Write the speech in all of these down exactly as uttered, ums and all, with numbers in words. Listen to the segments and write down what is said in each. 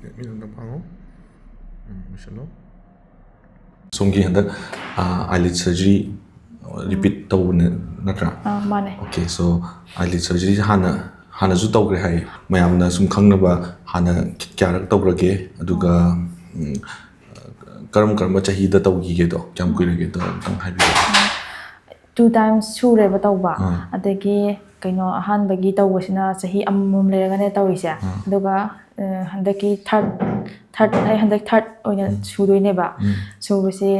ꯃꯤꯠ ꯑꯝꯇ ꯄꯥꯡꯉꯣ꯫ ꯎꯝ, ꯂꯣꯏꯁꯜꯂꯣ꯫ ꯁꯣꯝꯒꯤ ꯍꯟꯗꯛ ꯑꯥꯏꯂꯤꯠ ꯁꯔꯖꯔꯤ ꯔꯤꯄꯤꯠ ꯇꯧꯕꯅꯦ ꯅꯠꯇ꯭ꯔꯥ? ꯑꯥ, ꯃꯥꯅꯦ꯫ ꯑꯣꯀꯦ, ꯁꯣ ꯑꯥꯏꯂꯤꯠ ꯁꯔꯖꯔꯤꯁꯦ ꯍꯥꯟꯅ ꯍꯥꯟꯅꯁꯨ ꯇꯧꯈ꯭ꯔꯦ ꯍꯥꯏ꯫ ꯃꯌꯥꯝꯅ ꯁꯨꯝ ꯈꯪꯅꯕ ꯍꯥꯟꯅ ꯀꯌꯥꯔꯛ ꯇꯧꯈ꯭ꯔꯒꯦ, ꯑꯗꯨꯒ ꯎꯝ, ꯀꯔꯝ ꯀꯔꯝꯕ ꯆꯍꯤꯗ ꯇꯧꯈꯤꯒꯦꯗꯣ, ꯀꯌꯥꯝ ꯀꯨꯏꯔꯒꯦꯗꯣ ꯑꯝꯇꯪ ꯍꯥꯏꯕꯤꯌꯨ꯫ Two times ꯁꯨꯔꯦꯕ ꯇꯧꯕ꯫ ꯑꯥ꯫ ꯑꯗꯒꯤ ꯀꯩꯅꯣ, ꯑꯍꯥꯟꯕꯒꯤ ꯇꯧꯕꯁꯤꯅ ꯆꯍꯤ ꯑꯃꯃꯝ ꯂꯩꯔꯒꯅꯦ ꯇꯧꯔꯤꯁꯦ꯫ ꯑꯥ꯫ ꯑꯗꯨꯒ ꯑ, ꯍꯟꯗꯛꯀꯤ ꯊꯥꯔꯠ ꯊꯥꯔꯠ ꯑꯩ ꯍꯟꯗꯛ ꯊꯥꯔꯠ ꯑꯣꯏꯅ ꯎꯝ꯫ ꯁꯨꯗꯣꯏꯅꯦꯕ꯫ ꯎꯝ꯫ ꯁꯨꯕꯁꯦ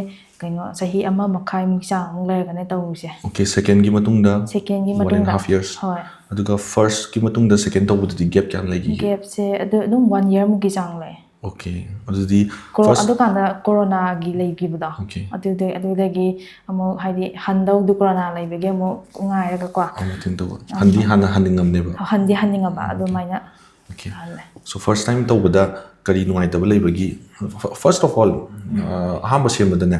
ꯀꯩꯅꯣ, ꯆꯍꯤ ꯑꯃ ꯃꯈꯥꯏꯃꯨꯛ ꯆꯥꯡꯃꯨꯛ ꯂꯩꯔꯒꯅꯦ ꯇꯧꯔꯤꯁꯦ꯫ ꯑꯣꯀꯦ, ꯁꯦꯀꯦꯟꯒꯤ ꯃꯇꯨꯡꯗ ꯁꯦꯀꯦꯟꯒꯤ one and ꯃꯇꯨꯡꯗ꯫ half years꯫ ꯍꯣꯏ꯫ ꯑꯗꯨꯒ ꯐꯥꯔꯁꯀꯤ ꯃꯇꯨꯡꯗ ꯁꯦꯀꯦꯟ ꯇꯧꯕꯗꯨꯗꯤ ꯒꯦꯞ ꯀꯌꯥꯝ ꯂꯩꯈꯤꯒꯦ? ꯒꯦꯞꯁꯦ ꯑꯗꯨ ꯑꯗꯨꯝ ꯋꯥꯟ ꯌꯔꯃꯨꯛꯀꯤ ꯆꯥꯡ ꯂꯩ꯫ ꯑꯣꯀꯦ, ꯑꯗꯨꯗꯤ ꯀꯣꯔꯣ- ꯐꯥꯔꯁ ꯑꯗꯨꯀꯥꯟꯗ ꯀꯣꯔꯣꯅꯥꯒꯤ ꯂꯩꯈꯤꯕꯗꯣ꯫ ꯑꯣꯀꯦ꯫ ꯑꯗꯨꯗꯩ ꯑꯗꯨꯗꯒꯤ ꯑꯃꯨꯛ ꯍꯥꯏꯗꯤ ꯍꯟꯗꯧꯗꯨ ꯀꯣꯔꯣꯅꯥ ꯂꯩꯕꯒꯤ ꯑꯃꯨꯛ ꯉꯥꯏꯔꯒꯀꯣ꯫ ꯑꯃꯨꯛ ꯊꯦꯡꯗꯧꯕ꯫ ꯍꯟꯗꯤ ꯍꯥꯟꯅ ꯍꯟꯅꯤꯡꯉꯝꯅꯦꯕ꯫ ꯍꯟꯗꯤ ꯍꯟꯅꯤꯡꯉꯕ ꯑꯗꯨꯃꯥꯏꯅ ꯑꯣꯀꯦ꯫ ꯍꯜꯂꯦ꯫ ꯁꯣ ꯐꯥꯔꯁ ꯇꯥꯏꯝ ꯇꯧꯕꯗ ꯀꯔꯤ ꯅꯨꯡꯉꯥꯏꯇꯕ ꯂꯩꯕꯒꯤ? First of all, ꯑꯍꯥꯟꯕ ꯁꯦꯝꯕꯗꯅꯦ,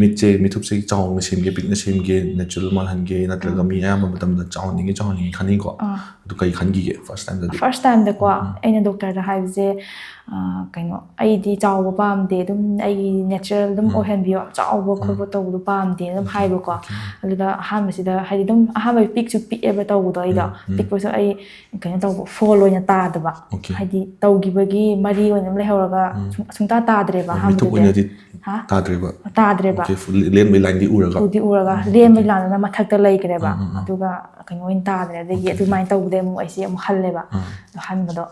ꯃꯤꯠꯁꯦ, ꯃꯤꯊꯨꯞꯁꯦ ꯆꯥꯎꯅ ꯁꯦꯝꯒꯦ, ꯄꯤꯛꯅ ꯁꯦꯝꯒꯦ, ꯅꯦꯆꯔꯦꯜ ꯃꯥꯜꯍꯟꯒꯦ, ꯅꯠꯇ꯭ꯔꯒ ꯃꯤ ꯑꯌꯥꯝꯕ ꯃꯇꯝꯗ ꯆꯥꯎꯍꯟꯅꯤꯡꯉꯤ, ꯆꯥꯎꯍꯟꯅꯤꯡꯉꯤ ꯈꯟꯅꯤꯀꯣ? ꯑꯥ꯫ ꯑꯗꯨ ꯀꯔꯤ ꯈꯟꯈꯤꯒꯦ ꯐꯥꯔꯁ ꯇꯥꯏꯝꯗꯗꯤ? ꯐꯥꯔꯁ ꯇꯥꯏꯝꯗꯀꯣ ꯑꯩꯅ ꯗꯣꯛꯇꯔꯗ ꯍꯥꯏꯕꯁꯦ, ꯑ, ꯀꯩꯅꯣ, ꯑꯩꯗꯤ ꯆꯥꯎꯕ ꯄꯥꯝꯗꯦ, ꯑꯗꯨꯝ ꯑꯩꯒꯤ ꯅꯦꯆꯔꯦꯜ ꯑꯗꯨꯝ ꯑꯣꯏꯍꯟꯕꯤꯌꯣ, ꯌꯥꯝ ꯆꯥꯎꯕ ꯈꯣꯠꯄ ꯇꯧꯕꯗꯣ ꯄꯥꯝꯗꯦ ꯑꯗꯨꯝ ꯍꯥꯏꯕꯀꯣ꯫ ꯑꯗꯨꯗ ꯑꯍꯥꯟꯕꯁꯤꯗ ꯍꯥꯏꯗꯤ ꯑꯗꯨꯝ ꯑꯍꯥꯟꯕ ꯄꯤꯛꯁꯨ ꯄꯤꯛꯑꯦꯕ ꯇꯧꯕꯗꯣ ꯑꯩꯗꯣ꯫ ꯄꯤꯛꯄꯁꯨ ꯑꯩ ꯀꯩꯅꯣ ꯇꯧꯕ, ꯐꯣꯜ ꯑꯣꯏꯅ ꯇꯥꯗꯕ꯫ ꯑꯣꯀꯦ꯫ ꯍꯥꯏꯗꯤ ꯇꯧꯈꯤꯕꯒꯤ ꯃꯔꯤ ꯑꯣꯏꯅ ꯑꯗꯨꯝ ꯂꯩꯍꯧꯔꯒ ꯁꯨꯡ- ꯁꯨꯡꯇꯥ ꯇꯥꯗ꯭ꯔꯦꯕ ꯃꯤꯊꯨꯞ ꯑꯍꯥꯟꯕꯗꯨꯗꯤ꯫ ꯑꯣꯏꯅꯗꯤ ꯍꯥ? ꯇꯥꯗ꯭ꯔꯦꯕ? ꯇꯥꯗ꯭ꯔꯦꯕ꯫ ꯑꯣꯀꯦ, ꯐꯨꯜ ꯂꯦꯟꯕꯒꯤ ꯂꯥꯏꯟꯗꯤ ꯎꯔꯒ? ꯎꯗꯤ ꯎꯔꯒ ꯂꯦꯟꯕꯒꯤ ꯂꯥꯏꯟꯗꯨꯅ ꯃꯊꯛꯇ ꯂꯩꯈ꯭ꯔꯦꯕ꯫ ꯑꯥ, ꯑꯥ, ꯑꯥ꯫ ꯑꯗꯨꯒ ꯀꯩꯅꯣ ꯑꯣꯏꯅ ꯇꯥꯗ꯭ꯔꯦ꯫ ꯑꯗꯒꯤ ꯑꯗꯨꯃꯥꯏꯅ ꯇꯧꯕꯗꯩ ꯑꯃꯨꯛ ꯑꯩꯁꯦ ꯑꯃꯨꯛ ꯍꯜꯂꯦꯕ꯫ ꯑꯗꯣ ꯍꯟꯕꯗꯣ,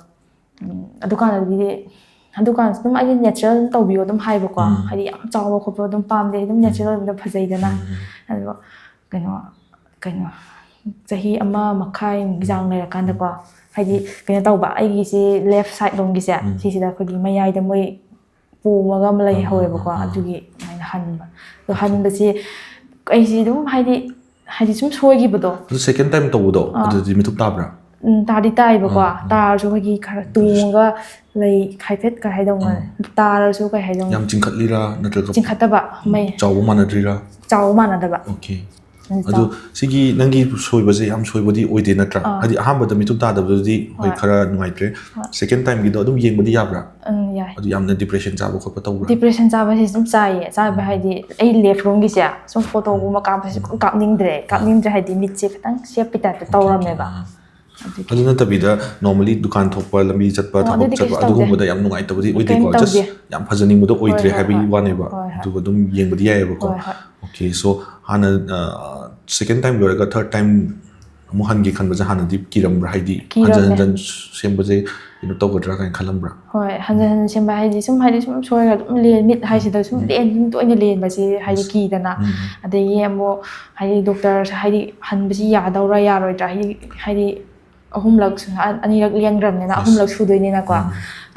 ꯎꯝ, ꯑꯗꯨꯀꯥꯟꯗꯗꯤ ꯑꯗꯨꯀꯥꯟꯗꯁꯨ ꯑꯗꯨꯝ ꯑꯩꯗꯤ ꯅꯦꯆꯔꯦꯜ ꯑꯗꯨꯝ ꯇꯧꯕꯤꯌꯣ ꯑꯗꯨꯝ ꯍꯥꯏꯕꯀꯣ꯫ ꯍꯥꯏꯗꯤ ꯌꯥꯝ ꯆꯥꯎꯕ ꯈꯣꯠꯄ ꯑꯗꯨꯝ ꯄꯥꯝꯗꯦ, ꯑꯗꯨꯝ ꯅꯦꯆꯔꯦꯜ ꯑꯣꯏꯕꯅ ꯐꯖꯩꯗꯅ꯫ ꯑꯗꯣ ꯀꯩꯅꯣ, ꯀꯩꯅꯣ, ꯆꯍꯤ ꯑꯃ ꯃꯈꯥꯏꯃꯨꯛꯀꯤ ꯆꯥꯡ ꯂꯩꯔꯀꯥꯟꯗꯀꯣ, ꯍꯥꯏꯗꯤ ꯀꯩꯅꯣ ꯇꯧꯕ, ꯑꯩꯒꯤꯁꯤ ꯂꯦꯐ ꯁꯥꯏꯠ ꯂꯣꯝꯒꯤꯁꯦ ꯁꯤꯁꯤꯗ ꯑꯩꯈꯣꯏꯒꯤ ꯃꯌꯥꯏꯗ ꯃꯣꯏ ꯄꯣꯝꯃꯒ ꯑꯃ ꯂꯩꯍꯧꯋꯦꯕꯀꯣ꯫ ꯑꯗꯨꯒꯤ ꯑꯗꯨꯃꯥꯏꯅ ꯍꯟꯕ꯫ ꯑꯗꯣ ꯍꯟꯕꯁꯤ ꯑꯩꯁꯤ ꯑꯗꯨꯝ ꯍꯥꯏꯗꯤ, ꯍꯥꯏꯗꯤ ꯁꯨꯝ ꯁꯣꯏꯈꯤꯕꯗꯣ꯫ ꯑꯗꯨ ꯁꯦꯀꯦꯟ ꯇꯥꯏꯝ ꯇꯧꯕꯗꯣ ꯑꯗꯨꯗꯤ ꯃꯤꯊꯨꯞ ꯇꯥꯕ꯭ꯔꯥ? ꯎꯝ, ꯇꯥꯗꯤ ꯇꯥꯏꯕꯀꯣ꯫ ꯇꯥꯔꯁꯨ ꯑꯩꯈꯣꯏꯒꯤ ꯈꯔ ꯇꯣꯡꯉꯒ ꯂꯩ ꯍꯥꯏꯐꯦꯠ ꯀꯩ ꯍꯥꯏꯗꯧꯅꯣ, ꯇꯥꯔꯁꯨ ꯀꯩ ꯍꯥꯏꯗꯧꯅꯣ, ꯌꯥꯝ ꯆꯤꯡꯈꯠꯂꯤꯔꯥ ꯅꯠꯇ꯭ꯔꯒ ꯆꯤꯡꯈꯠꯇꯕ, ꯃꯩ ꯆꯥꯎꯕ ꯃꯥꯟꯅꯗ꯭ꯔꯤꯔꯥ? ꯆꯥꯎꯕ ꯃꯥꯟꯅꯗꯕ꯫ ꯑꯣꯀꯦ꯫ ꯑꯗꯨ ꯁꯤꯒꯤ ꯅꯪꯒꯤ ꯁꯣꯏꯕꯁꯦ ꯌꯥꯝ ꯁꯣꯏꯕꯗꯤ ꯑꯣꯏꯗꯦ ꯅꯠꯇ꯭ꯔꯥ? ꯍꯥꯏꯗꯤ ꯑꯍꯥꯟꯕꯗ ꯃꯤꯠꯊꯨꯞ ꯇꯥꯗꯕꯗꯨꯗꯤ ꯍꯣꯏ, ꯈꯔ ꯅꯨꯡꯉꯥꯏꯇ꯭ꯔꯦ꯫ Second timeꯒꯤꯗꯣ ꯑꯗꯨꯝ ꯌꯦꯡꯕꯗꯤ ꯌꯥꯕ꯭ꯔꯥ? ꯎꯝ, ꯌꯥꯏ꯫ ꯑꯗꯨ ꯌꯥꯝꯅ depression ꯆꯥꯕ ꯈꯣꯠꯄ ꯇꯧꯕ꯭ꯔꯥ? Depression ꯆꯥꯕꯁꯤ ꯁꯨꯝ ꯆꯥꯏꯌꯦ꯫ ꯆꯥꯕ ꯍꯥꯏꯗꯤ ꯑꯩ left roomꯒꯤꯁꯦ ꯁꯨꯝ photoꯒꯨꯝꯕ ꯀꯥꯞꯄꯁꯦ ꯁꯨꯝ ꯀꯥꯞꯅꯤꯡꯗ꯭ꯔꯦ꯫ ꯀꯥꯞꯅꯤꯡꯗ꯭ꯔꯦ ꯍꯥꯏꯗꯤ ꯃꯤꯠꯁꯦ ꯈꯤꯇꯪ ꯁꯦꯞꯀꯤ typeꯇ ꯇꯧꯔꯝꯃꯦꯕ꯫ ꯑꯗꯨ ꯅꯠꯇꯕꯤꯗ normally ꯗꯨꯀꯥꯟ ꯊꯣꯛꯄ, ꯂꯝꯕꯤ ꯆꯠꯄ, ꯑꯣ, ꯊꯕꯛ ꯑꯗꯨꯗꯤ ꯆꯠꯄ, ꯀꯩꯁꯨ ꯇꯧꯗꯦ꯫ ꯑꯗꯨꯒꯨꯝꯕꯗ ꯌꯥꯝ ꯅꯨꯡꯉꯥꯏꯇꯕꯗꯤ ꯑꯣꯏꯗꯦꯀꯣ? ꯀꯩꯝ Just ꯇꯧꯗꯦ꯫ ꯌꯥꯝ ꯐꯖꯅꯤꯡꯕꯗꯣ ꯍꯣꯏ, ꯑꯣꯏꯗ꯭ꯔꯦ ꯍꯣꯏ, ꯍꯥꯏꯕꯒꯤ ꯍꯣꯏ꯫ ꯋꯥꯅꯦꯕ꯫ ꯍꯣꯏ, ꯍꯣꯏ꯫ ꯑꯗꯨꯒ ꯑꯗꯨꯝ ꯌꯦꯡꯕꯗꯤ ꯌꯥꯏꯑꯕꯀꯣ꯫ ꯍꯣꯏ, ꯍꯣꯏ꯫ Okay, so ꯍꯥꯟꯅ second time ꯂꯣꯏꯔꯒ third time ꯑꯃꯨꯛ ꯍꯟꯒꯦ ꯈꯟꯕꯁꯦ ꯍꯥꯟꯅꯗꯤ ꯀꯤꯔꯝꯕ꯭ꯔꯥ? ꯍꯥꯏꯗꯤ ꯍꯟꯖꯟ ꯀꯤꯔꯝꯃꯦ꯫ ꯍꯟꯖꯟ ꯁꯦꯝꯕꯁꯦ ꯀꯩꯅꯣ ꯇꯧꯒꯗ꯭ꯔꯥ ꯀꯥꯏꯅ ꯈꯜꯂꯝꯕ꯭ꯔꯥ? ꯍꯣꯏ, ꯍꯟꯖꯟ ꯍꯟꯖꯟ ꯁꯦꯝꯕ ꯍꯥꯏꯗꯤ ꯁꯨꯝ, ꯍꯥꯏꯗꯤ ꯁꯨꯝ ꯁꯣꯏꯔꯒ ꯑꯗꯨꯝ ꯂꯦꯟ-, ꯃꯤꯠ ꯍꯥꯏꯁꯤꯗ ꯁꯨꯝ ꯂꯦꯟ-, ꯑꯗꯨꯝ ꯇꯣꯏꯅ ꯂꯦꯟꯕꯁꯦ ꯍꯥꯏꯗꯤ ꯀꯤꯗꯅ꯫ ꯑꯗꯒꯤ ꯑꯃꯨꯛ ꯍꯥꯏꯗꯤ doctor ꯍꯥꯏꯗꯤ ꯍꯟꯕꯁꯤ ꯌꯥꯗꯧꯔꯥ ꯌꯥꯔꯣꯏꯗ꯭ꯔꯥ ꯍꯥꯏꯗꯤ, ꯍꯥꯏꯗꯤ ꯑꯍꯨꯝꯂꯛ ꯁꯨ-, ꯑ-, ꯑꯅꯤꯔꯛ ꯂꯦꯟꯈ꯭ꯔꯕꯅꯤꯅ ꯑꯍꯨꯝꯂꯛ ꯁꯨꯗꯣꯏꯅꯤꯅꯀꯣ꯫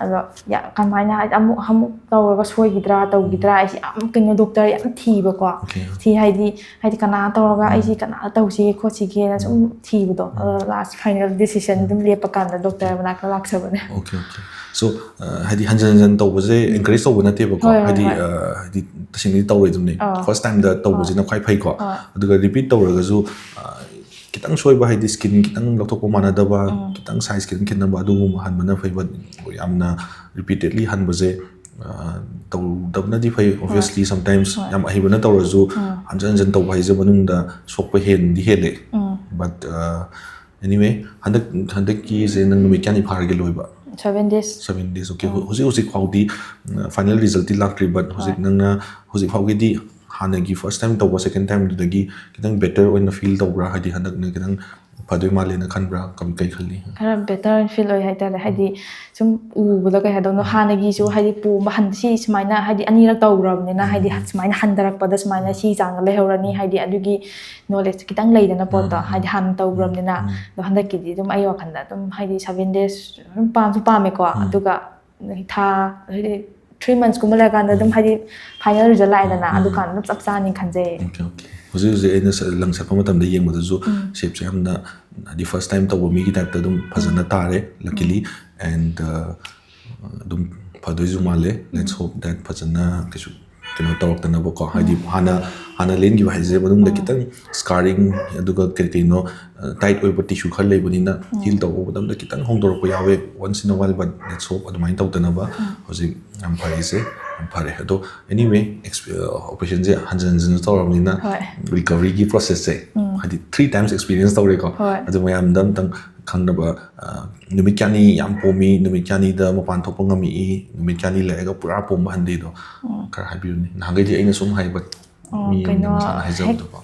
ꯑꯗꯣ ꯌꯥ-, ꯀꯃꯥꯏꯅ ꯍꯥꯏꯗꯤ ꯑꯃꯨꯛ, ꯑꯃꯨꯛ ꯇꯧꯔꯒ ꯁꯣꯏꯈꯤꯗ꯭ꯔꯥ ꯇꯧꯈꯤꯗ꯭ꯔꯥ ꯑꯩꯁꯦ ꯌꯥꯝ ꯀꯩꯅꯣ doctor ꯌꯥꯝ ꯊꯤꯕꯀꯣ꯫ Okay. ꯊꯤ ꯍꯥꯏꯗꯤ, ꯍꯥꯏꯗꯤ ꯀꯅꯥ ꯇꯧꯔꯒ ꯑꯩꯁꯦ ꯀꯅꯥ ꯇꯧꯁꯤꯒꯦ ꯈꯣꯠꯁꯤꯒꯦꯅ ꯁꯨꯝ ꯊꯤꯕꯗꯣ꯫ ꯑꯗꯣ last final decision ꯑꯗꯨꯝ ꯂꯦꯞꯄ ꯀꯥꯟꯗ doctor ꯃꯅꯥꯛꯇ ꯂꯥꯛꯆꯕꯅꯦ꯫ Okay, okay. So, ꯑ, ꯍꯥꯏꯗꯤ ꯍꯟꯖꯟ ꯍꯟꯖꯟ ꯇꯧꯕꯁꯦ encourage ꯇꯧꯕ ꯅꯠꯇꯦꯕꯀꯣ? ꯍꯣꯏ, ꯍꯣꯏ, ꯍꯥꯏꯗꯤ, ꯍꯣꯏ꯫ ꯑ, ꯍꯥꯏꯗꯤ ꯇꯁꯦꯡꯅꯗꯤ ꯇꯧꯔꯣꯏꯗꯕꯅꯤ꯫ ꯑꯥ꯫ First timeꯗ ꯇꯧꯕꯁꯤꯅ ꯈ꯭ꯋꯥꯏ ꯐꯩꯀꯣ꯫ ꯍꯣꯏ꯫ ꯑꯗꯨꯒ repeat ꯇꯧꯔꯒꯁꯨ, ꯑ, ꯈꯤꯇꯪ ꯁꯣꯏꯕ ꯍꯥꯏꯗꯤ skin ꯈꯤꯇꯪ ꯂꯧꯊꯣꯛꯄ ꯃꯥꯟꯅꯗꯕ, ꯈꯤꯇꯪ size ꯈꯤꯇꯪ ꯈꯦꯠꯅꯕ ꯑꯗꯨꯒꯨꯝꯕ ꯍꯟꯕꯅ ꯐꯩ꯫ But ꯌꯥꯝꯅ repeatedly ꯍꯟꯕꯁꯦ, ꯑ, ꯇꯧꯗꯕꯅꯗꯤ ꯐꯩ꯫ Obviously, sometimes ꯍꯣꯏ꯫ ꯌꯥꯝ ꯑꯍꯩꯕꯅ ꯇꯧꯔꯁꯨ ꯍꯟꯖꯟ ꯍꯟꯖꯟ ꯇꯧꯕ ꯍꯥꯏꯁꯦ ꯃꯅꯨꯡꯗ ꯁꯣꯛꯄ ꯍꯦꯟꯗꯤ ꯍꯦꯜꯂꯦ꯫ ꯎꯝ꯫ But, ꯑ, anyway, ꯍꯟꯗꯛ, ꯍꯟꯗꯛꯀꯤꯁꯦ ꯅꯪ ꯅꯨꯃꯤꯠ ꯀꯌꯥꯅꯤ ꯐꯥꯔꯒꯦ ꯂꯣꯏꯕ? Seven days꯫ Seven days, okay. ꯍꯧꯖꯤꯛ ꯍꯧꯖꯤꯛ ꯐꯥꯎꯗꯤ, ꯑ, final resultꯗꯤ ꯂꯥꯛꯇ꯭ꯔꯤ, but ꯍꯧꯖꯤꯛ ꯅꯪꯅ ꯍꯧꯖꯤꯛ ꯐꯥꯎꯒꯤꯗꯤ ꯍꯥꯟꯅꯒꯤ first time ꯇꯧꯕ second timeꯗꯨꯗꯒꯤ ꯈꯤꯇꯪ better ꯑꯣꯏꯅ feel ꯇꯧꯕ꯭ꯔꯥ? ꯍꯥꯏꯗꯤ ꯍꯟꯗꯛꯅ ꯈꯤꯇꯪ ꯐꯗꯣꯏ ꯃꯥꯜꯂꯦꯅ ꯈꯟꯕ꯭ꯔꯥ? ꯀꯝ-, ꯀꯩ ꯈꯜꯂꯤ? ꯈꯔ better feel ꯑꯣꯏ ꯍꯥꯏꯇꯥꯔꯦ꯫ ꯍꯥꯏꯗꯤ ꯁꯨꯝ ꯎꯕꯗ ꯀꯩ ꯍꯥꯏꯗꯧꯅꯣ, ꯍꯥꯟꯅꯒꯤꯁꯨ ꯍꯥꯏꯗꯤ ꯄꯣꯝꯕ ꯍꯟ-, ꯁꯤ ꯁꯨꯃꯥꯏꯅ ꯍꯥꯏꯗꯤ ꯑꯅꯤꯔꯛ ꯇꯧꯈ꯭ꯔꯕꯅꯤꯅ ꯍꯥꯏꯗꯤ ꯁꯨꯃꯥꯏꯅ ꯍꯟꯊꯔꯛꯄꯗ ꯁꯨꯃꯥꯏꯅ ꯁꯤ ꯆꯥꯡꯗ ꯂꯩꯍꯧꯔꯅꯤ ꯍꯥꯏꯗꯤ ꯑꯗꯨꯒꯤ knowledge ꯈꯤꯇꯪ ꯂꯩꯗꯅ ꯄꯣꯠꯇꯣ, ꯍꯥꯏꯗꯤ ꯍꯥꯟꯅ ꯇꯧꯈ꯭ꯔꯕꯅꯤꯅ꯫ ꯑꯗꯣ ꯍꯟꯗꯛꯀꯤꯗꯤ ꯑꯗꯨꯝ ꯑꯩ ꯋꯥꯈꯜꯗ ꯑꯗꯨꯝ ꯍꯥꯏꯗꯤ seven days ꯑꯗꯨꯝ ꯄꯥꯝꯁꯨ ꯄꯥꯝꯃꯦꯀꯣ꯫ ꯑꯗꯨꯒ ꯊꯥ ꯍꯥꯏꯗꯤ three monthsꯀꯨꯝꯕ ꯂꯩꯔꯀꯥꯟꯗ ꯑꯗꯨꯝ ꯍꯥꯏꯗꯤ final result ꯂꯥꯛꯑꯦꯗꯅ, ꯑꯗꯨꯀꯥꯟꯗ ꯑꯗꯨꯝ ꯆꯞ ꯆꯥꯅꯤ ꯈꯟꯖꯩ꯫ Okay, okay. ꯍꯧꯖꯤꯛ ꯍꯧꯖꯤꯛ ꯑꯩꯅ ꯁ-, ꯂꯪ ꯆꯠꯄ ꯃꯇꯝꯗ ꯌꯦꯡꯕꯗꯁꯨ shapeꯁꯦ ꯌꯥꯝꯅ ꯍꯥꯏꯗꯤ first time ꯇꯧꯕ ꯃꯤꯒꯤ typeꯇ ꯑꯗꯨꯝ ꯐꯖꯅ ꯇꯥꯔꯦ, luckily. And, uh, ꯑꯗꯨꯝ ꯐꯗꯣꯏꯁꯨ ꯃꯥꯜꯂꯦ꯫ Let's hope that ꯐꯖꯅ ꯀꯩꯁꯨ ꯀꯩꯅꯣ ꯇꯧꯔꯛꯇꯅꯕꯀꯣ, ꯍꯥꯏꯗꯤ ꯍꯥꯟꯅ ꯍꯥꯟꯅ ꯂꯦꯟꯈꯤꯕ ꯍꯥꯏꯁꯦ ꯃꯅꯨꯡꯗ ꯈꯤꯇꯪ scarring, ꯑꯗꯨꯒ ꯀꯔꯤ ꯀꯩꯅꯣ ꯇꯥꯏꯠ ꯑꯣꯏꯕ ꯇꯤꯁꯨ ꯈꯔ ꯂꯩꯕꯅꯤꯅ ꯍꯤꯜ ꯇꯧꯕ ꯃꯇꯝꯗ ꯈꯤꯇꯪ ꯍꯣꯡꯗꯣꯔꯛꯄ ꯌꯥꯎꯋꯦ, once in a while, but that's hope ꯑꯗꯨꯃꯥꯏꯅ ꯇꯧꯗꯅꯕ꯫ ꯍꯧꯖꯤꯛ ꯌꯥꯝ ꯐꯔꯤꯁꯦ ꯌꯥꯝ ꯐꯔꯦ꯫ ꯑꯗꯣ anyway, ꯑꯣꯄꯔꯦꯁꯟꯁꯦ ꯍꯟꯖꯤꯟ ꯍꯟꯖꯤꯟꯁꯨ ꯇꯧꯔꯕꯅꯤꯅ ꯍꯣꯏ꯫ ꯔꯤꯀꯕꯔꯤꯒꯤ ꯄ꯭ꯔꯣꯁꯦꯁꯁꯦ ꯍꯥꯏꯗꯤ three times experience ꯇꯧꯔꯦꯀꯣ꯫ ꯍꯣꯏ꯫ ꯑꯗꯨ ꯃꯌꯥꯝꯗ ꯑꯝꯇꯪ ꯈꯪꯅꯕ, ꯑ, ꯅꯨꯃꯤꯠ ꯀꯌꯥꯅꯤ ꯌꯥꯝ ꯄꯣꯝꯃꯤ, ꯅꯨꯃꯤꯠ ꯀꯌꯥꯅꯤꯗ ꯃꯄꯥꯟ ꯊꯣꯛꯄ ꯉꯝꯃꯛꯏ, ꯅꯨꯃꯤꯠ ꯀꯌꯥꯅꯤ ꯂꯩꯔꯒ ꯄꯨꯔꯥ ꯄꯣꯝꯕ ꯍꯟꯊꯩꯗꯣ ꯈꯔ ꯍꯥꯏꯕꯤꯌꯨꯅꯦ꯫ ꯅꯍꯥꯟꯈꯩꯗꯤ ꯑꯩꯅ ꯁꯨꯝ ꯍꯥꯏꯕ ꯑꯣ, ꯃꯤ ꯑꯃꯅ ꯀꯩꯅꯣ, ꯃꯁꯥꯅ ꯍꯦꯛ ꯍꯥꯏꯖꯕꯗꯣꯀꯣ꯫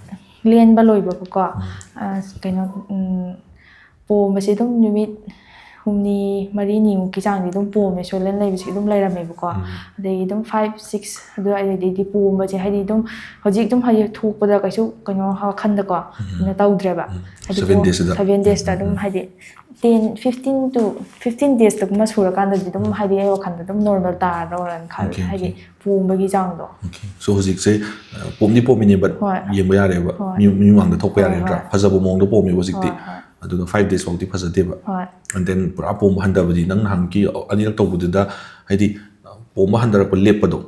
ꯂꯦꯟꯕ ꯂꯣꯏꯕꯒꯀꯣ, ꯑ, ꯀꯩꯅꯣ, ꯎꯝ, ꯄꯣꯝꯕꯁꯦ ꯑꯗꯨꯝ ꯅꯨꯃꯤꯠ ꯍꯨꯝꯅꯤ ꯃꯔꯤꯅꯤꯃꯨꯛꯀꯤ ꯆꯥꯡꯗꯤ ꯑꯗꯨꯝ ꯄꯣꯝꯃꯦ, ꯁ꯭ꯋꯦꯂꯟ ꯂꯩꯕꯁꯤ ꯑꯗꯨꯝ ꯂꯩꯔꯝꯃꯦꯕꯀꯣ꯫ ꯑꯗꯩ ꯑꯗꯨꯝ ꯐꯥꯏꯚ ꯁꯤꯛꯁ ꯑꯗꯨꯋꯥꯏꯗꯩꯗꯤ ꯄꯣꯝꯕꯁꯦ, ꯍꯥꯏꯗꯤ ꯑꯗꯨꯝ ꯍꯧꯖꯤꯛ ꯑꯗꯨꯝ ꯍꯥꯏꯗꯤ ꯊꯣꯛꯄꯗ ꯀꯩꯁꯨ ꯀꯩꯅꯣ ꯋꯥꯈꯟꯗꯀꯣ ꯀꯩꯅꯣ ꯇꯧꯗ꯭ꯔꯦꯕ꯫ ꯍꯥꯏꯗꯤ Seven days ꯇ? Seven days ꯇ ꯑꯗꯨꯝ ꯍꯥꯏꯗꯤ ten, fifteen to fifteen days ꯇꯒꯨꯝꯕ ꯁꯨꯔꯀꯥꯟꯗꯗꯤ ꯑꯗꯨꯝ ꯍꯥꯏꯗꯤ ꯑꯩ ꯋꯥꯈꯟꯗ ꯑꯗꯨꯝ ꯅꯣꯔꯃꯦꯜ ꯇꯥꯔꯗꯧꯔꯅ ꯈꯜꯂꯦ꯫ Okay, okay. ꯍꯥꯏꯗꯤ ꯄꯣꯝꯕꯒꯤ ꯆꯥꯡꯗꯣ꯫ Okay. So ꯍꯧꯖꯤꯛꯁꯦ, ꯑ, ꯄꯣꯝꯗꯤ ꯄꯣꯝꯃꯤꯅꯦ, but ꯍꯣꯏ꯫ ꯌꯦꯡꯕ ꯌꯥꯔꯦꯕ꯫ ꯍꯣꯏ꯫ ꯃꯤ ꯃꯤ ꯃꯃꯥꯡꯗ ꯊꯣꯛꯄ ꯍꯣꯏ, ꯌꯥꯔꯦ ꯅꯠꯇ꯭ꯔꯥ? ꯍꯣꯏ꯫ ꯐꯖꯕ ꯃꯑꯣꯡꯗ ꯄꯣꯝꯃꯦꯕ ꯍꯧꯖꯤꯛꯇꯤ꯫ ꯍꯣꯏ, ꯍꯣꯏ꯫ ꯑꯗꯨꯒ five days ꯐꯥꯎꯗꯤ ꯐꯖꯗꯦꯕ꯫ ꯍꯣꯏ꯫ And then ꯄꯨꯔꯥ ꯄꯣꯝꯕ ꯍꯟꯊꯕꯗꯤ ꯅꯪ ꯅꯍꯥꯟꯒꯤ ꯑꯅꯤꯔꯛ ꯇꯧꯕꯗꯨꯗ, ꯍꯥꯏꯗꯤ, ꯄꯣꯝꯕ ꯍꯟꯊꯔꯛꯄ ꯂꯦꯞꯄꯗꯣ,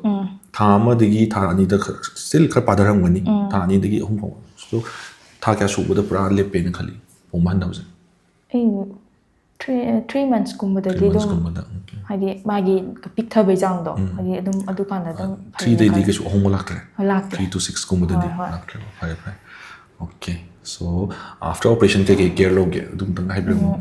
ꯊꯥ ꯑꯃꯗꯒꯤ ꯊꯥ ꯑꯅꯤꯗ ꯈꯔ, still ꯈꯔ ꯄꯥꯊꯔꯝꯒꯅꯤ꯫ ꯊꯥ ꯑꯅꯤꯗꯒꯤ ꯑꯍꯨꯝ ꯐꯥꯎ꯫ So ꯊꯥ ꯀꯌꯥ ꯁꯨꯕꯗ ꯄꯨꯔꯥ ꯂꯦꯞꯄꯦꯅ ꯈꯜꯂꯤ ꯄꯣꯝꯕ ꯍꯟꯊꯕꯁꯦ? ꯑꯩ three, three months ꯀꯨꯝꯕꯗꯗꯤ Three months ꯑꯗꯨꯝ ꯀꯨꯝꯕꯗ꯫ Okay. ꯍꯥꯏꯗꯤ ꯃꯥꯒꯤ ꯄꯤꯛꯊꯕꯩ ꯆꯥꯡꯗꯣ, ꯍꯥꯏꯗꯤ ꯑꯗꯨꯝ ꯑꯗꯨꯀꯥꯟꯗ ꯑꯗꯨꯝ Three ꯐꯩꯌꯦꯅ ꯗꯩꯗꯤ ꯈꯜꯂꯦ꯫ ꯀꯩꯁꯨ ꯑꯍꯣꯡꯕ ꯂꯥꯛꯇ꯭ꯔꯦ? ꯂꯥꯛꯇ꯭ꯔꯦ꯫ Three to six ꯀꯨꯝꯕꯗꯗꯤ ꯍꯣꯏ, ꯍꯣꯏ꯫ ꯂꯥꯛꯇ꯭ꯔꯦꯕ? ꯐꯔꯦ, ꯐꯔꯦ꯫ Okay. So after operation ꯀꯩꯀꯩ care ꯂꯧꯒꯦ? ꯑꯗꯨꯝꯇꯪ ꯍꯥꯏꯕꯤꯔꯝꯃꯣ꯫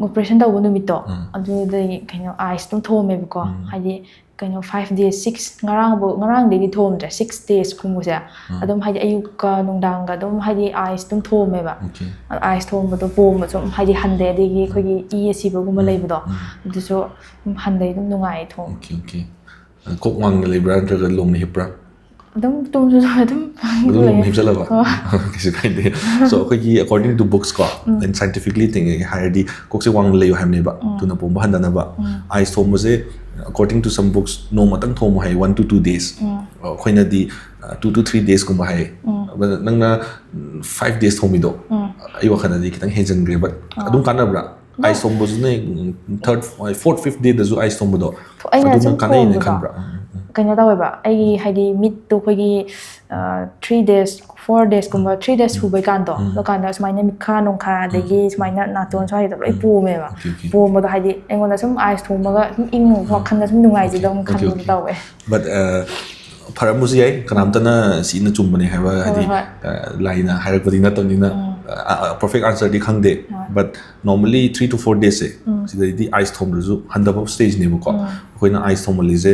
ꯑꯣꯄꯔꯦꯁꯟ ꯇꯧꯕ ꯅꯨꯃꯤꯠꯇꯣ, ꯑꯗꯨꯗꯩ ꯀꯩꯅꯣ, ice ꯑꯗꯨꯝ ꯊꯣꯝꯃꯦꯕꯀꯣ꯫ ꯍꯥꯏꯗꯤ ꯀꯩꯅꯣ, five days, six, ꯉꯔꯥꯡꯕꯨ-, ꯉꯔꯥꯡꯗꯩꯗꯤ ꯊꯣꯝꯗ꯭ꯔꯦ, six days ꯀꯨꯝꯕꯁꯦ꯫ ꯑꯗꯨꯝ ꯍꯥꯏꯗꯤ ꯑꯌꯨꯛꯀ ꯅꯨꯡꯗꯥꯡꯒ ꯑꯗꯨꯝ ꯍꯥꯏꯗꯤ ice ꯑꯗꯨꯝ ꯊꯣꯝꯃꯦꯕ꯫ Okay. ice ꯊꯣꯝꯕꯗꯣ ꯄꯣꯝꯕꯁꯨ ꯑꯗꯨꯝ ꯍꯥꯏꯗꯤ ꯍꯟꯊꯩ, ꯑꯗꯒꯤ ꯑꯩꯈꯣꯏꯒꯤ ꯏ ꯑꯁꯤꯕꯒꯨꯝꯕ ꯂꯩꯕꯗꯣ, ꯑꯗꯨꯁꯨ ꯑꯗꯨꯝ ꯍꯟꯊꯩ, ꯑꯗꯨꯝ ꯅꯨꯡꯉꯥꯏ ꯊꯣꯝ꯫ Okay, okay. ꯑ, ꯀꯣꯛ ꯋꯥꯡꯅ ꯂꯩꯕ꯭ꯔꯥ ꯅꯠꯇ꯭ꯔꯒ ꯂꯣꯡꯅ ꯍꯤꯞꯄ꯭ꯔꯥ? ꯑꯗꯨꯝ ꯇꯨꯝꯁꯨ ꯑꯗꯨꯝ ꯑꯗꯨꯝ ꯂꯣꯡꯅ ꯂꯩ꯫ ꯍꯤꯞꯆꯜꯂꯕ? ꯍꯣꯏ꯫ ꯀꯩꯁꯨ ꯀꯥꯏꯗꯦ꯫ So ꯑꯩꯈꯣꯏꯒꯤ according to books ꯀꯣ, and scientifically ꯇꯤꯡꯉꯦ ꯍꯥꯏꯔꯗꯤ ꯀꯣꯛꯁꯦ ꯋꯥꯡꯅ ꯂꯩꯌꯨ ꯍꯥꯏꯕꯅꯦꯕ꯫ ꯊꯨꯅ ꯄꯣꯝꯕ ꯍꯟꯊꯅꯕ꯫ ice ꯊꯣꯝꯕꯁꯦ, according to some books, ꯅꯣꯡꯃꯇꯪ ꯊꯣꯝꯃꯨ high, one to two days꯫ ꯑꯩꯈꯣꯏꯅꯗꯤ, ꯑ, two to three days ꯀꯨꯝꯕ ꯍꯥꯏ꯫ ꯑꯗ ꯅꯪꯅ, ꯎꯝ, five days ꯊꯣꯝꯃꯤꯗꯣ, ꯑꯩ ꯋꯥꯈꯜꯗꯗꯤ ꯈꯤꯇꯪ ꯍꯦꯟꯖꯤꯟꯈ꯭ꯔꯦ, but ꯑꯗꯨꯝ ꯀꯥꯟꯅꯕ꯭ꯔꯥ? ice ꯊꯣꯝꯕꯁꯨꯅꯦ, ꯎꯝ, third, fourth, fifth day ꯗꯁꯨ ice ꯊꯣꯝꯕꯗꯣ, ꯑꯩꯅ ꯑꯗꯨꯅ ꯁꯨꯝ ꯀꯥꯟꯅꯩꯅ ꯊꯣꯝꯕꯗꯣ꯫ ꯈꯟꯕ꯭ꯔꯥ? ꯎꯝ, ꯎꯝ, ꯎꯝ꯫ ꯀꯩꯅꯣ ꯇꯧꯋꯦꯕ, ꯑꯩꯒꯤ ꯍꯥꯏꯗꯤ ꯃꯤꯠꯇꯣ ꯑꯩꯈꯣꯏꯒꯤ ꯊ꯭ꯔꯤ ꯗꯦꯖ ꯐꯣꯔ ꯗꯦꯖꯀꯨꯝꯕ, ꯊ꯭ꯔꯤ ꯗꯦꯖ ꯁꯨꯕꯩ ꯀꯥꯟꯗꯣ, ꯑꯗꯨꯀꯥꯟꯗ ꯁꯨꯃꯥꯏꯅ ꯃꯤꯠꯈꯥ ꯅꯨꯡꯈꯥ ꯑꯗꯒꯤ ꯁꯨꯃꯥꯏꯅ ꯅꯥꯇꯣꯟ ꯁ꯭ꯋꯥꯏꯗ ꯂꯣꯏ ꯄꯣꯝꯃꯦꯕ꯫ Okay, okay. ꯄꯣꯝꯕꯗꯣ ꯍꯥꯏꯗꯤ ꯑꯩꯉꯣꯟꯗ ꯁꯨꯝ ꯑꯥꯏꯁ ꯊꯣꯝꯃꯒ ꯁꯨꯝ ꯏꯪ, ꯋꯥꯈꯜꯗ ꯁꯨꯝ ꯅꯨꯡꯉꯥꯏꯖꯗꯕ ꯑꯃ ꯈꯟꯕꯗꯣ ꯇꯧꯋꯦ꯫ But ꯐꯔꯝꯕꯁꯨ ꯌꯥꯏ, ꯀꯅꯥꯝꯇꯅ ꯁꯤꯅ ꯆꯨꯝꯕꯅꯦ ꯍꯥꯏꯕ ꯍꯥꯏꯗꯤ ꯍꯣꯏ꯫ ꯂꯥꯏꯅ ꯍꯥꯏꯔꯛꯄꯗꯤ ꯅꯠꯇꯕꯅꯤꯅ꯫ Perfect answerꯗꯤ ꯈꯪꯗꯦ꯫ But normally three to four daysꯁꯦ ꯁꯤꯗꯩꯗꯤ ꯑꯥꯏꯁ ꯊꯣꯝꯗ꯭ꯔꯁꯨ ꯍꯟꯊꯕ stageꯅꯦꯕꯀꯣ꯫ ꯑꯩꯈꯣꯏꯅ ꯑꯥꯏꯁ ꯊꯣꯝꯍꯜꯂꯤꯁꯦ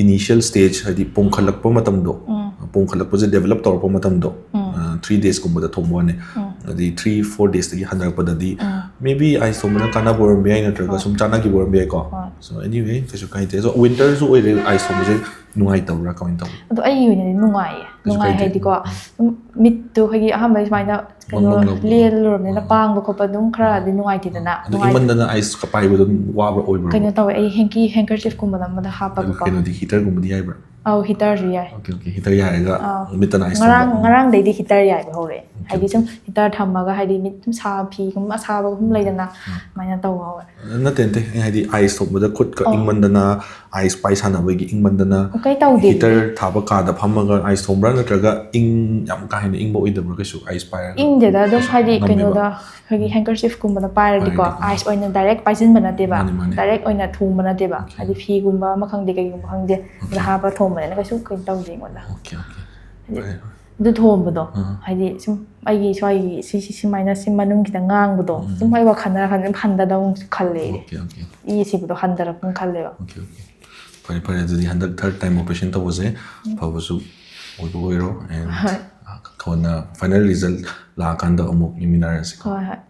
initial stage, ꯍꯥꯏꯗꯤ ꯄꯣꯡꯈꯠꯂꯛꯄ ꯃꯇꯝꯗꯣ, ꯄꯣꯡꯈꯠꯂꯛꯄꯁꯦ develop ꯇꯧꯔꯛꯄ ꯃꯇꯝꯗꯣ, three daysꯀꯨꯝꯕꯗ ꯊꯣꯝꯕ ꯋꯥꯅꯤ꯫ ꯑꯗꯩ three four daysꯇꯒꯤ ꯍꯟꯊꯔꯛꯄꯗꯗꯤ maybe ꯑꯥꯏꯁ ꯊꯣꯝꯕꯅ ꯀꯥꯟꯅꯕ ꯑꯣꯏꯔꯝꯕ ꯌꯥꯏ, ꯅꯠꯇ꯭ꯔꯒ ꯁꯨꯝ ꯆꯥꯟꯅꯈꯤꯕ ꯑꯣꯏꯔꯝꯕ ꯌꯥꯏꯀꯣ꯫ So anyway, ꯀꯩꯁꯨ ꯀꯥꯏꯗꯦ꯫ ꯑꯗꯣ winterꯁꯨ ꯑꯣꯏꯔꯦ, ꯑꯥꯏꯁ ꯊꯣꯝꯕꯁꯦ ꯅꯨꯡꯉꯥꯏꯇꯕ꯭ꯔꯥ, ꯀꯃꯥꯏꯅ ꯇꯧꯕ? ꯑꯗꯣ ꯑꯩꯒꯤ ꯑꯣꯏꯅꯗꯤ ꯅꯨꯡꯉꯥꯏꯌꯦ꯫ ꯅꯨꯡꯉꯥꯏ ꯍꯥꯏꯗꯤꯀꯣ, ꯁꯨꯝ ꯃꯤꯠꯇꯣ ꯑꯩꯈꯣꯏꯒꯤ ꯑꯍꯥꯟꯕ ꯁꯨꯃꯥꯏꯅ ꯀꯩꯅꯣ ꯂꯦꯜꯂꯨꯔꯕꯅꯤꯅ ꯄꯥꯡꯕ ꯈꯣꯠꯄ ꯑꯗꯨꯝ ꯈꯔꯗꯤ ꯅꯨꯡꯉꯥꯏꯇꯦꯗꯅ꯫ ꯑꯗꯣ ꯏꯪꯃꯟꯗꯅ ꯑꯥꯏꯁ ꯄꯥꯏꯕ ꯑꯗꯨꯝ ꯋꯥꯕ ꯑꯣꯏꯕ꯭ꯔꯣ? ꯀꯩꯅꯣ ꯇꯧꯋꯦ, ꯑꯩ hanky, handkerchiefꯀꯨꯝꯕꯗ ꯑꯃꯗ ꯍꯥꯞꯄꯒꯀꯣ꯫ ꯀꯩꯅꯣꯗꯤ, heaterꯒꯨꯝꯕꯗꯤ ꯌꯥꯏꯕ꯭ꯔꯥ? ꯑꯧ, heaterꯁꯨ ꯌꯥꯏ꯫ Okay, okay. Heater ꯌꯥꯏꯔꯒ ꯑꯥ꯫ ꯃꯤꯠꯇꯅ ꯑꯥꯏꯁ ꯉꯔꯥꯡ ꯊꯣꯝꯕ꯫ ꯉꯔꯥꯡꯗꯩꯗꯤ heater ꯌꯥꯏꯕ ꯍꯧꯔꯛꯑꯦ꯫ ꯍꯥꯏꯗꯤ ꯁꯨꯝ heater ꯊꯝꯃꯒ ꯍꯥꯏꯗꯤ ꯃꯤꯠ ꯁꯨꯝ ꯁꯥꯕ, ꯐꯤꯒꯨꯝꯕ ꯑꯁꯥꯕꯒꯨꯝ ꯂꯩꯗꯅ, ꯑꯗꯨꯃꯥꯏꯅ ꯇꯧꯕ ꯍꯧꯔꯦ꯫ ꯅꯠꯇꯦ, ꯅꯠꯇꯦ, ꯑꯩ ꯍꯥꯏꯗꯤ ꯑꯥꯏꯁ ꯊꯣꯝꯕꯗ ꯈꯨꯠꯀ ꯏꯪꯃꯟꯗꯅ, ꯑꯥꯏꯁ ꯄꯥꯏ ꯁꯥꯟꯅꯕꯒꯤ ꯏꯪꯃꯟꯗꯅ ꯀꯩ ꯇꯧꯗꯦ꯫ Heater ꯊꯥꯕ ꯀꯥꯗ ꯐꯝꯃꯒ ꯑꯥꯏꯁ ꯊꯣꯝꯕ꯭ꯔꯥ, ꯅꯠꯇ꯭ꯔꯒ ꯏꯪ, ꯌꯥꯝ ꯀꯥ ꯍꯦꯟꯅ ꯏꯪꯕ ꯑꯣꯏꯗꯕ꯭ꯔꯥ ꯀꯩꯁꯨ ꯑꯥꯏꯁ ꯄꯥꯏꯔꯒ? ꯏꯪꯗꯦꯗ, ꯑꯗꯨꯝ ꯍꯥꯏꯗꯤ ꯉꯝꯃꯦꯕ? ꯀꯩꯅꯣꯗ ꯑꯩꯈꯣꯏꯒꯤ handkerchiefꯀꯨꯝꯕꯗ ꯄꯥꯏꯔꯗꯤꯀꯣ, ꯄꯥꯏꯔꯗꯤꯀꯣ꯫ ꯑꯥꯏꯁ ꯑꯣꯏꯅ direct ꯄꯥꯏꯁꯤꯟꯕ ꯅꯠꯇꯦꯕ, ꯃꯥꯅꯦ, ꯃꯥꯅꯦ꯫ Direct ꯑꯣꯏꯅ ꯊꯣꯝꯕ ꯅꯠꯇꯦꯕ꯫ ꯍꯥꯏꯗꯤ ꯐꯤꯒꯨꯝꯕ ꯑꯃ ꯈꯪꯗꯦ, ꯀꯩꯒꯨꯝꯕ ꯈꯪꯗꯦ, ꯑꯗꯨꯗ ꯍꯥꯞꯄ ꯊꯣꯝꯕꯅꯤꯅ ꯀꯩꯁꯨ ꯀꯩꯅꯣ ꯇꯧꯗꯦ ꯑꯩꯉꯣꯟꯗ꯫ Okay, okay. ꯍꯥꯏꯗꯤ ꯑꯗꯨ ꯊꯣꯝꯕꯗꯣ ꯍꯥꯏꯗꯤ ꯁꯨꯝ ꯑꯩꯒꯤ ꯁ꯭ꯋꯥꯏꯒꯤ ꯁꯤ, ꯁꯤ, ꯁꯨꯃꯥꯏꯅ ꯁꯤ ꯃꯅꯨꯡ ꯈꯤꯇꯪ ꯉꯥꯡꯕꯗꯣ, ꯁꯨꯝ ꯑꯩ ꯋꯥꯈꯜꯗ ꯈꯟ-, ꯁꯨꯝ ꯍꯟꯊꯗꯧ ꯈꯜꯂꯦ꯫ Okay, okay. ꯏ ꯁꯤꯕꯗꯣ ꯍꯟꯊꯔꯛꯄ ꯈꯜꯂꯦꯕ꯫ Okay, okay. ꯐꯔꯦ, ꯐꯔꯦ, ꯑꯗꯨꯗꯤ ꯍꯟꯗꯛ third time operation ꯇꯧꯕꯁꯦ ꯑꯐꯕꯁꯨ ꯑꯣꯏꯕ ꯑꯣꯏꯔꯣ, and ꯀꯣꯟꯅ final result ꯂꯥꯛꯑꯀꯥꯟꯗ ꯑꯃꯨꯛ ꯌꯦꯡꯃꯤꯟꯅꯔꯁꯤꯀꯣ꯫ ꯍꯣꯏ, ꯍꯣꯏ꯫